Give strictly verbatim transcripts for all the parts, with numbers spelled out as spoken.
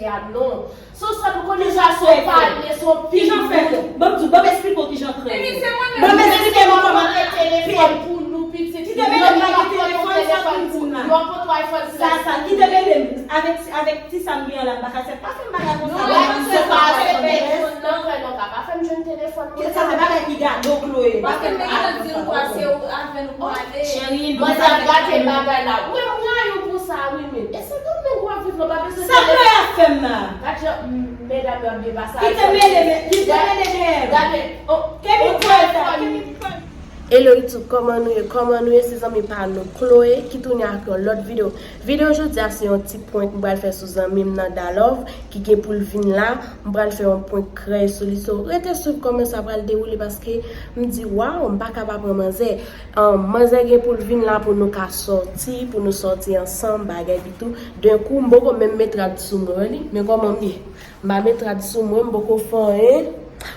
a non. Se yon sèl ou konnen sa, se yon pale, se yon pil. Kijan fè? Ban m di w, ban m esplike w kijan fè. Ban m esplike w kòman telefòn pou nou pitit. Kite mele m pa gen telefòn, sa pou m di m la. Yo pote iPhone. Sa, sa, kite mele m. Avèk, avèk ti sa m gen an la, m pa ka fè. Pa fè m bagay konsa. Non, se pa se telefòn nan, frè, non, ka pa fè m jwenn telefòn mwen. Sa se bagay ki gado, Chloé. Paske m te gentan di l kwa se ou avè nou pou ale. Cheri, mwen sa gate bagay la. Mwen, mwen rayi w pou sa, wi, men. E Sendomeng w ap viv la, w pa bezwen telefòn. Sa Chloé ap fè m la? Gad jan, m, medam yo ap byen pase. Kite mele, men, kite mele dèyè m. Gade, oh, kemi pwèl sa, kemi pwèl. Hello YouTube, kòman nou ye? Kòman nou ye? Se zanmi pa nou Chloé ki tounen ak yon lòt videyo. Videyo jodi a se yon ti prank m pral fè sou zanmi m nan Dalove ki gen pou l vin la. M pral fè yon prank krèy sou li. So, rete swiv kòman sa pral dewoule paske m di, waw, m pa ka pa pran manzè. Ahn, manzè gen pou l vin la pou nou ka sòti, pou nou sòti ansanm, bagay pitou. D'un coup, m poko menm met rad sou mwen, wè li. Men kòman m ye? M pa met rad sou mwen, m poko fè anyen.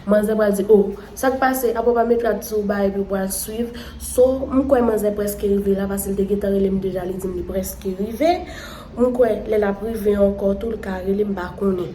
Manzè pral di, oh, sa k pase? Apa w pa met rad sou ou ba epi w pral swiv? So, m kwè manzè prèske rive la, paske l te gentan rele m deja, li di m li prèske rive. M kwè lè l ap rive ankò tou, l ka rele m, m pa konnen.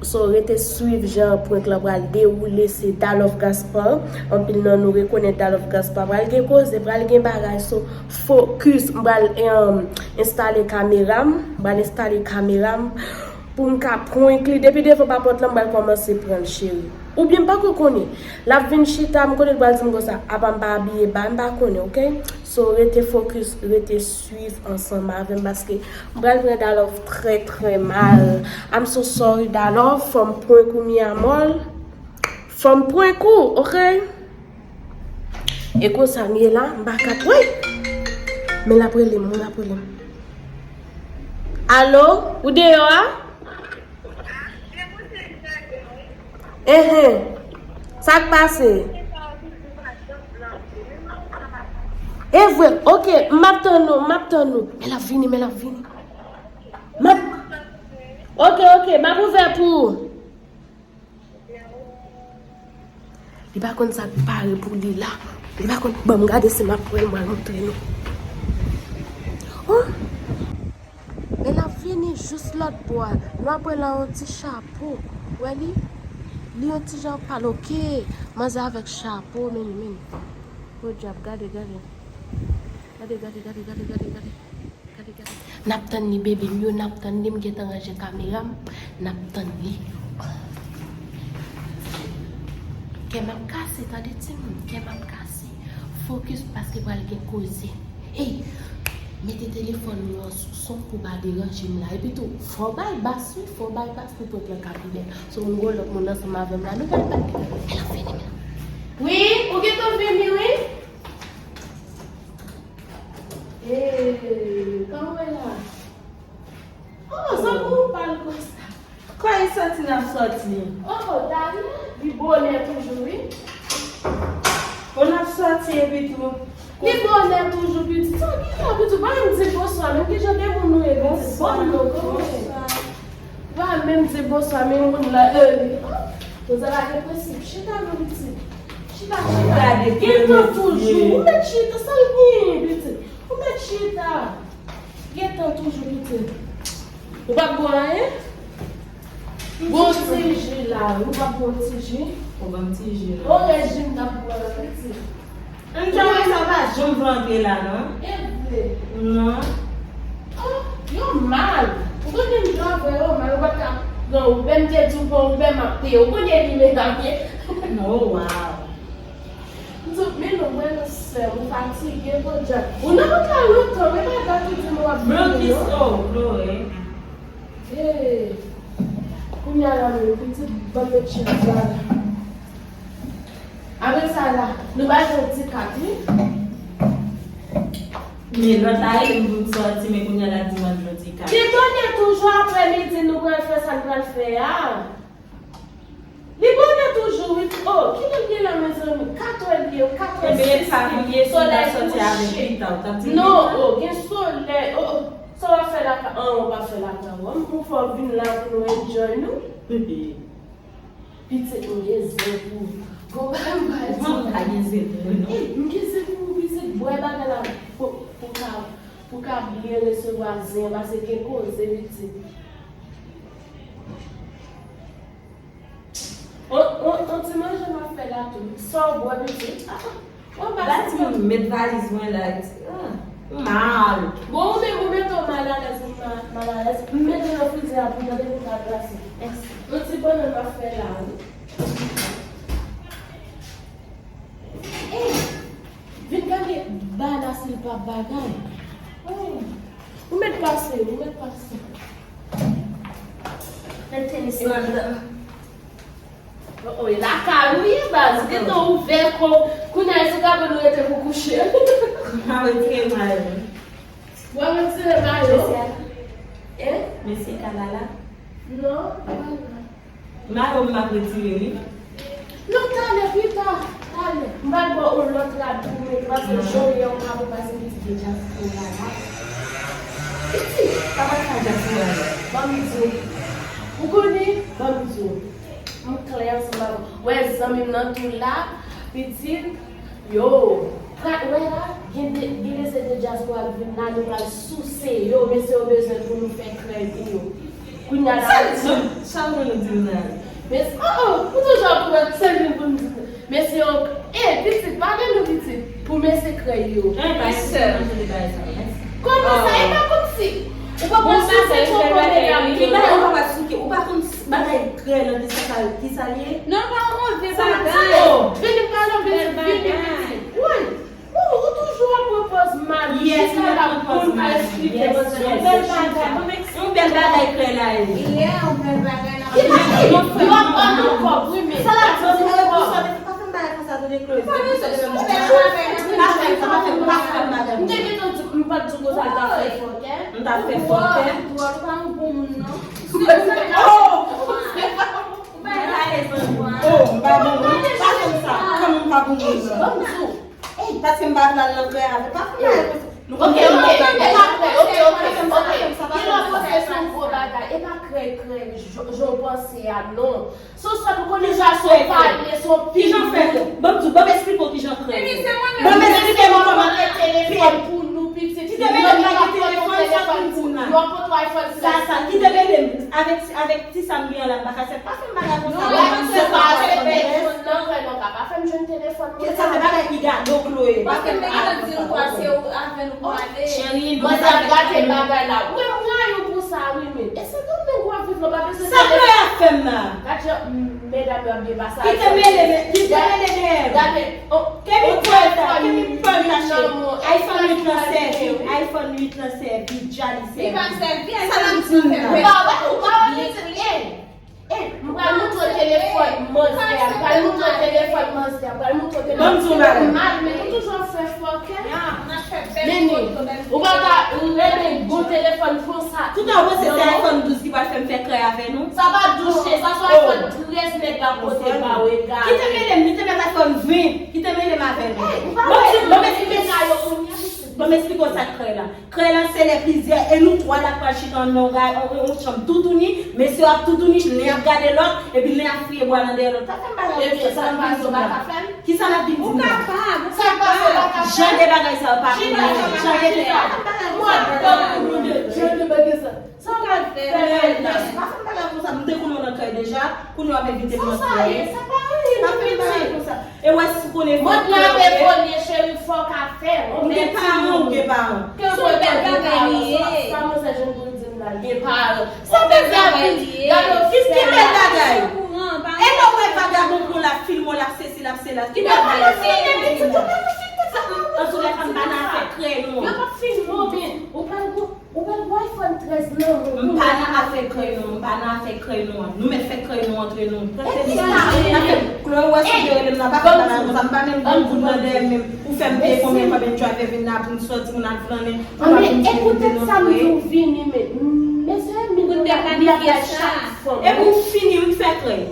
So, rete swiv jan prank lan pral dewoule, se Dalove Gaspard. Anpil nan nou rekonèt Dalove Gaspard. Pral gen koze, pral gen bagay. So, focus, m pral, em, enstale kamera m, m pral enstale kamera m. Pou m ka prank li. Depi devan pa pòt lan, m pral kòmanse pran l, cheri. Oubyen m pako konnen. L ap vin chita, m konnen l pral di m konsa, apa m pa abiye bay, m pa konnen, oke? So, rete focus, rete swiv ansanm avè m, paske m pral pran Dalove trè, trè mal. I'm so sorry, Dalove, fò m prank ou, mi amor. Fò m prank ou, oke? E konsa m ye la, m pa ka, woy! Men l ap rele m, men l ap rele m. Alo, ou deyò a? Enhen. Sa k pase? E vre, oke, m ap tann ou, m ap tann ou. Men l ap vini, men l ap vini. M ap, oke, oke, m ap ouvè pou ou. Li pa konn sa k pare pou li la. Li pa konn. Ban m gade si m ap wè l, mwen montre nou. Oh! Men l ap vini jis lòt bò a. Nou ap wè l a yon ti chapo. Wè li? Li yon ti jan pale, oke. Manzè avèk chapo, men, men. Podyab, gade, gade. Gade, gade, gade, gade, gade, gade. N ap tann li, bebe m yo, n ap tann li. M gentan ranje kamera m, n ap tann li. Kè m ap kase, tande timoun, kè m ap kase. Focus, paske pral gen koze. Ey, mete telefòn ou an sou son pou pa deranje m la. Epi tou, fò w bay bas, wi, fò w bay bas pou prank lan ka pi bèl. So, m gen lòt moun ansanm avè m la, nou pral bay. Men l ap vini, men l ap. Wi, ou gentan vini, wi? Ee, kòman w ye la? Oh, sa pou w pale konsa? Kòman w santi n ap sòti? Oh, Dani, li bonè toujou, wi. Bon, n ap sòti epi tou. Li bonè toujou, pitit. Sa w gen la, pitit? Pa menm di bonswa, menm ki jan de moun nou ye, pitit? Bonswa, bonswa. Pa menm di bonswa, men moun la, ee, oh, konsa pa gen prensip. Chita non, pitit. Chita, chita. Gentan toujou. Ou mèt chita, sa l gen, pitit? Ou mèt chita. Gentan toujou, pitit. Ou p ap bwè anyen? Bon ti ji la, wi. Ou p ap bwè ti ji? Ou ban m ti ji la. Bon rejim n ap bwè la, pitit. M tande sa pa janm vle antre la, non. E vre. Non. Oh, yo mal. Ou konnen m jan avè yo mal, ou pa ka pran, ou pè m te di w pran, ou pè m ap peye. Ou konnen li men ap ye. Oh, wow. M di w, men non, mwen nan sè, ou fatige, podyab. Ou nan wout la lontan, men pa dat ou di m w ap vini, non. Blokis, oh, Chloé. Hey. Kounye a la, men, pitit, ban m met chèz la, la. Apre sa, la, nou bay yon ti kat, wi. Men lòt la, e m pou m sòti, men kounye a la, di m an yon ti kat. Li konnen toujou aprè midi, nou pral fè sa n pral fè a. Li bonè toujou, wi. Oh, kilè l ye la, mezanmi? Kat è l ye, kat è sis. Solèy kouche. Non, oh, gen solèy. Oh, oh. Sa w ap fè lakay? An, w ap fè lakay ou. Ou fè w vin la pou nou enjoy nou. Pitit, m gen zen pou ou. Gon bagay m pral di w. Mwen pa gen zen pou mwen, non. Eh, m gen zen pou ou, pitit. Bwè bagay la pou, pou ka, pou ka byen resevwa zen, paske gen koze, pitit. On, on, on ti manje m ap fè la tou. Sa w bwè, pitit? Ah, ah. Ou pa ba timoun met valiz mwen la, ah, ou mal. Bon, ou menm, ou mete w malalèz, ou ma-, malalèz. M mete nan frizè a pou tande pou ka glase. On ti bannann m ap fè la, wi. Ey, vin gade ba la si l pa bagay. Ey, ou mèt pase, ou mèt pase. Mèt tenis nan anndan. Oh, oh, e lakay ou ye, baz. Ou gentan ouvè kò w. Kounye a, se ka pou nou rete pou kouche. M a retire mayo. Ou a retire mayo? Mesye a la? Hein? Mesye ka la la? Non, pa la. Mayo m ap retire, wi. Non, talè, pita, talè. M va ba w yon lòt rad pou mete, paske jan w ye an, ou pa pou pase pitit de dyaspora la. Pitit, pa pral sa dyaspora la. Ban m di w. Ou konnen, ban m di w. M klè ansanm avè w. Wè, zanmi m nan tou la, pitit, yo, pral, wè la, gen de, gen de se de dyaspora k vin la, nou pral souse yo, mesye yo bezwen pou nou fè krèy pou yo. Kounye a la, sa l di, sa l di m la? Mesye, oh, oh, ou toujou ap pran sèl vin pou m di, mesye yo, eh, pitit, pa gen nou pitit, pou mesye krèy yo. Kòman sa, e pa kòmsi ou pa pral souse yon bagay, ou pa konn bagay krèy lan, ki sa sa, ki sa l ye? Non, pa yon move bagay. Vini, pale, vini, vini, vini. Woy, ou, ou toujou ap pran pòz mari. Yes, m ap pran pòz mari. Yes, yes. Yon bèl bagay. Yon bèl bagay krèy la ye. Yeah, yon bèl bagay la. Ki bagay? Yo ap ban nou kòb, wi, men sa la di, se pou sòt, pa fè m bagay konsa, tande, Chloé. Pa fè m bagay konsa, pa fè m, pa fè m, pa fè m bagay konsa. M te gentan di, m pa t di konsa, l ta fè fòkè. M ta fè fòkè. Ou twò, ou pa yon bon moun, non. Oh! Ou pa alèz anpil. Oh, m pa bon moun. Pa fè m sa. Kòman m pa bon moun nan? Ban m di w. Ey, paske m pa vle al nan krèy avè, pa fè m bagay konsa. Nou konn gen lòt bagay. Ok, ok, ok, ok, ok. Gen lòt kote se yon gwo bagay. E pa krèy, krèy, jan, jan w panse a, non. Se yon sòt, ou konnen jan se yon pale, se yon pil. Kijan fè krèy? Ban m di w, ban m esplike w kijan krèy ye. Ban m esplike w kòman krèy ye. Telefòn pou nou, pitit. Ki te mele m lage telefòn, sa pou m di m la. Yo ap pote w iPhone. Sa, sa, ki te mele m avèk, avèk ti sa m gen an la, m pa ka fè, pa fè m bagay konsa. Non, non, se pa, se pa, non, non, pa fè m jwenn telefòn mwen. Sa se bagay ki gado, Chloé. Paske m te gentan di l kwa se ou avè nou pou ale. Cheri, manzè ap gate bagay la. Mwen, m rayi w pou sa, wi, men. E se nan nèg w ap viv, non, pa bezwen telefòn. Sa Chloé ap fè m la? Gad jan medam yo ap byen pase. Ki te mele, ki te mele dèyè m? Gade, oh, ke mi pran sa, ke mi pran kache. iPhone uit lan sèvi, iPhone uit lan sèvi, dja li sèvi. Li pa sèvi, sa l ap di m la? Ou pa wè, ou pa wè, pitit, eh. Eh, m pral montre w telefòn manzè a, m pral montre w telefòn manzè a, m pral montre w telefòn. Ban m di w bagay. Mal, men ou toujou ap fè fòkè. Nini, ou pa ka renmen bon telefòn konsa. Tout an panse se iPhone douz ki pral fè m fè krèy avè nou. Sa pa douz, se, sa se iPhone trèz nèg la pote ba w, egare. Ki te mele m, li te mèt iPhone ven, ki te mele m avè l. Ban m di, ban m esplike sa yo kounye a, pitit. Ban m esplike w sa k krèy la. Krèy lan se lè plizyè, e nou twa la pral chita nan yon, yon, yon chanm toutouni, mesye yo ap toutouni, len ap gade lòt, epi len ap fouye bwa nan dèyè lòt. Pa fè m bagay konsa, sa n ap vin di m la. Kisa n ap vin di m la? Ou kapab, ou kapab. Jan de bagay sa yo pa pou mwen. Jan de bagay sa yo pa pou mwen. Jan de bagay sa. Sa w ka fè, pa fè m bagay konsa, m te konnen w nan krèy deja, kounye a w ap envite m nan krèy. Sa pa anyen, pitit. E wè si w konnen fòkè. Mond lan ap evolye, cheri, fòkè a fè. Ou gen paran, ou gen paran. Ke se yon bèl bagay li ye. Sa manzè jwenn pou l di m la, l gen paran. Sa bèl bagay li ye. Gade, ki bèl bagay? E lè w wè vagabon pran l ap filme w, l ap sesi, l ap sela. Ki bèl bagay? Antoulèka, m pa nan afè krèy nou an. Yo p ap filme w, men ou pral gwo. Ou wè iPhone trèz nan men w. M pa nan afè krèy nou, m pa nan afè krèy nou an. Nou mèt fè krèy nou antre nou. Tande m, Chloé, wè si w te rele m la, pa fè bagay konsa, m pa menm gen goud nan dèyè m menm. Ou fè m peye konbyen, konbyen driver vin la pou m sòti, moun al flannen. Anben, e poutèt sa m di w vini, men, mesye, m vin la, m la fè chak fanm. Epi w fini, m fè krèy.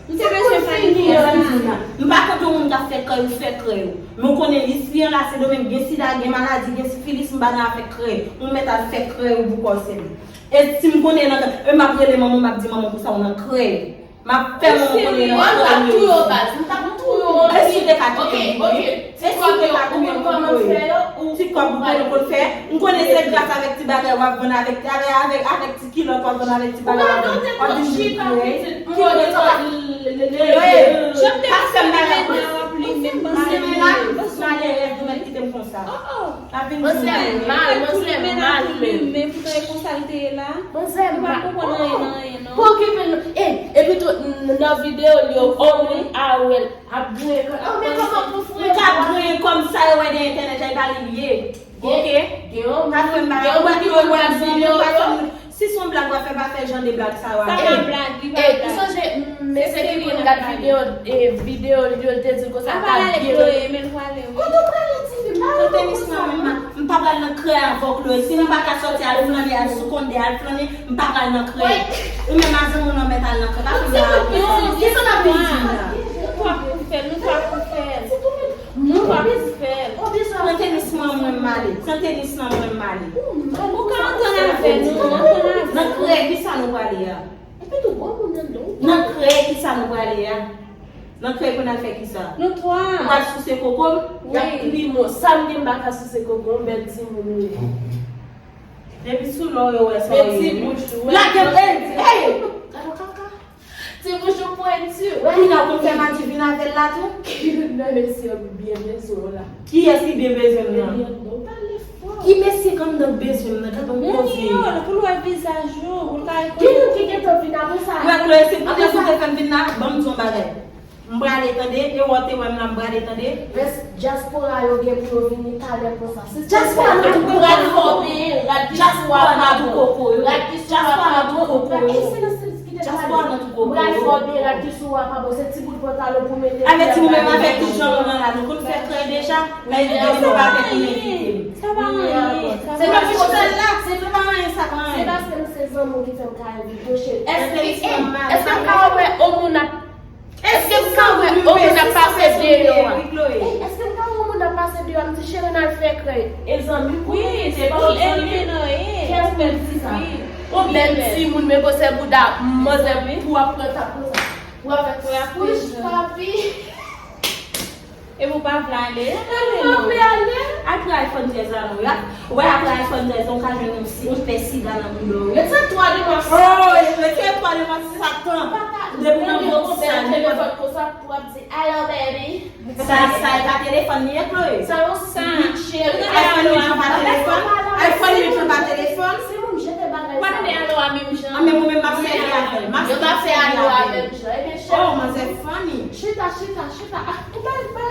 M te bezwen fè li fè sa. M pa kont yon moun k ap fè krèy ou fè krèy ou. Men w konnen isi an la Sendomeng gen sida, gen maladi, gen sifilis, m pa nan afè krèy. Ou mèt al fè krèy ou pou kò w sèl. E si m konnen nan, e m ap rele manman, m ap di manman pou sa ou nan krèy. M ap fè manman konnen nan krèy. M t ap touye w baz, m t ap touye w. E si w te ka touye m, wi. E si w te ka touye m, Chloé? Ti kòb ou konnen w konn fè. M konnen se gras avèk ti bagay w ap vann avèk, avèk, avèk, avèk ti kilòt w ap vann avèk ti bagay w ap vann. W ap vin di m krèy. Ki krèy sa? Chloé, jan m te di w, limen nan w ap limen, m pa limen. Malerèz, ou mèt kite m konsa. Manzè mal, manzè mal. Limen pou tande konsa l te ye la. Manzè mal. Ou pa konprann anyen nan anyen, non. Pou okipe l, non. E, epi tou, n-, nan videyo l yo, on moun a wè l ap griyen kò l. An, men kòman pou fou. Li ka griyen kò m, sa yo wè nan entènèt la, e pa li l ye. Ok? Gen yon moun, gen yon moun ki konn wè videyo yo. Si se yon blag w ap fè, pa fè jan de blag sa yo avè m. Sa pa blag, li pa blag. E, ou sonje, mesye ki konn gad videyo, e, videyo l yo, l te di l konsa, ta ale Chloé, men l prale, wi. Kote w prale, tifi? M pa renmen konsa, non. M pa pral nan krèy avè w, Chloé. Si nou pa ka sòti, al flannen, al sou konde, al flannen, m pa pral nan krèy. Ou menm ak zanmi w nan mèt al nan krèy. Pa fè m la. Kisa n ap vin di m la? Nou twa pou fè l, nou twa pou fè l. Nou pa pou fè l. Pran tenis nan men m, m ale. Pran tenis nan men m, m ale. Ou ka antann avè nou, antann avè nou. Nan krèy, kisa nou prale a? Nan krèy, kisa nou prale a? Nan krèy pou n al fè kisa? Nou twa. Ou pral souse koko m? Y ap plim w. Sa m gen, m pa ka souse koko w, bèl timoun ou ye. Depi sou lò yo wè sa w ye. Men ti bouch ou, lage m, ey, ey! Gade w kaka. Ti bouch ou pwenti. Kounye a w konn fè Madi vin avè l la tou? Nan mesye byen bezwen w la. Kiyès ki byen bezwen m nan? Ki mesye k anndan k bezwen m nan? Gade yon koze. Pou l wè vizaj ou, pou l ka rekonèt ou. Gen moun ki gentan vin apre sa. Wè, Chloé, se poutèt ou te fè m vin la, ban m di yon bagay. M prale tande, e w te wè m la, m prale tande. Rès dyaspora yo gen pou yo vini talè konsa. Dyaspora nan tou koko. Pral fòme rad dyaspora nan tou koko yo. Rad dyaspora nan tou koko yo. Dyaspora nan tou koko yo. Pral fòme rad dyaspora pa bon, se ti bout pantalon pou mete. Avè ti moun menm avèk tout jan nou nan la, nou konn fè krèy deja. Men nou pa fè pou nou evite m. Sa pa anyen. Se pa anyen, sa pa anyen. Se paske m se zanmi w ki fè m ka evite w, cheri. Èske, èske m ka wè yon moun ap Èske m ka wè yon moun ap pase deyò a? Ey, èske m ka wè yon moun ap pase deyò a? M di, cheri, n al fè krèy. E zanmi pou nou, se pa yon zanmi. Kiyès moun di sa? Yon bèl timoun, men gwosè bouda, manzè pou ap pran tap konsa. Pou ap fè kouch papi. E pou pa vle ale. Pa vle ale. Al pran iPhone trèz la non, ya. Ou wè, apre iPhone trèz, ou ka jwenn yon si, yon pè sida nan bouda w. Retire twa de mwa. Oh, retire twa de mwa, se sa k tan. Depi nan yon sèl telefòn konsa pou ap di, "Hello, baby." Sa, sa e pa telefòn li ye, Chloé. Sa yon sa. iPhone uit lan pa telefòn. iPhone uit lan pa telefòn. Si moun jete bagay sa. Pa tande alo a menm jan. Ah, men mwen menm m ap sèvi avè l. M ap sèvi avè l. Yo pa fè alo a menm jan. Ebyen, chèf. Oh, manzè funny. Chita, chita, chita. Ah, ou pa, pa,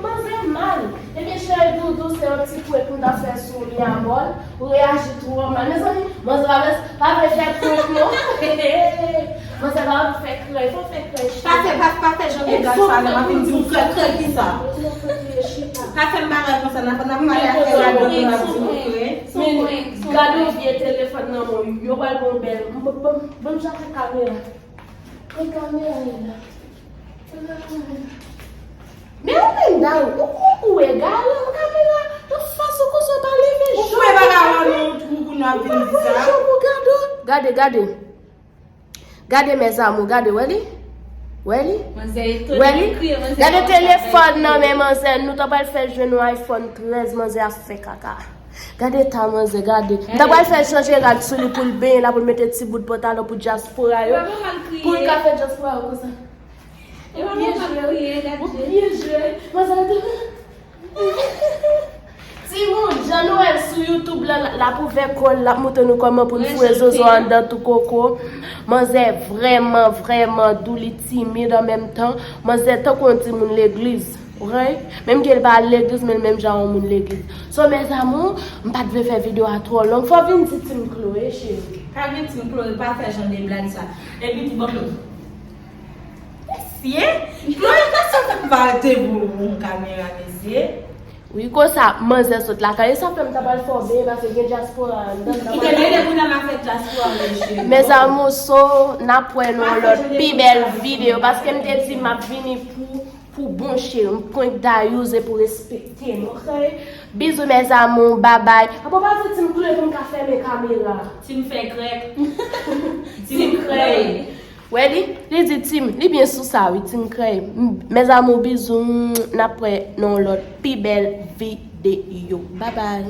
manzè mal. Ebyen, cheri doudou, se yon ti prank m t ap fè sou li a mòl. Ou reyaji twò mal. Mezanmi, manzè pa vle, pa vle fè prank, non. Manzè pa vle fè krèy, fò fè krèy. Pa fè, pa, pa fè jan de blag sa, lè m ap vin di w krèy, krèy kisa? Pa fè m bagay konsa, n ap, n ap pale afè ladan, n ap di w krèy. Men, gade yon vye telefòn nan men w, yo pral bon bèl. Ban m, ban m, ban m chache kamera. Pran kamera li la. Men ou menm, Dayou, ou, ou, ou egare, ou kamera, ou fas ou konsa, ou pa leve jou. Ou fè bagay la, non, ou, ou, ou nan vin di sa. Ou pa pran jou pou gade. Gade, gade. Gade, mes amours, gade, wè li? Wè li? Wè li? Gade telefòn nan men manzè, nou ta pral fè jwenn yon iPhone trèz, manzè ap fè kaka. Gade ta manzè, gade. M ta pral fè chanje rad sou li pou l benyen la, pou l mete ti bout pantalon pou dyaspora yo. Pou l ka fè dyaspora yo konsa. Ou pyeje, ou pyeje. Manzè, timoun, jan nou wè l sou YouTube la, l ap ouvè kò l, l ap montre nou kòman pou n foure zozo anndan tou koko. Manzè vrèman, vrèman dou, li timid an menm tan. Manzè tankou yon timoun legliz. Ok? Menm ke l pa al legliz, men l menm jan yon moun legliz. So, mes amours, m pa t vle fè videyo a twò long. Fò w vin di Team Chloé, cheri. Pa gen Team Chloé, pa fè jan de blag sa. Epi tou, bon, mesye, Chloé, kòman sa fè m pa te pou yon kamera, mesye? Wi, konsa, manzè sot lakay. E sa fè m ta pral fè w benyen, paske gen dyaspora anndan, m ta pral. Kite mele pou nan afè dyaspora, mesye. Mes amours, so, n ap wè nan yon lòt pi bèl videyo, paske m te di m ap vini pou Pou bon cheri, m prank Dayou, se pou respekte m, ok? Bizou mes amours, babay. Apa w pa di Team Chloé pou m ka fèmen kamera? Team fè krèk. Team krèy. Wè li, li di Team, li byen sou sa wi, Team krèy. M, mes amours, bizou, m, n ap wè nan yon lòt pi bèl videyo. Babay.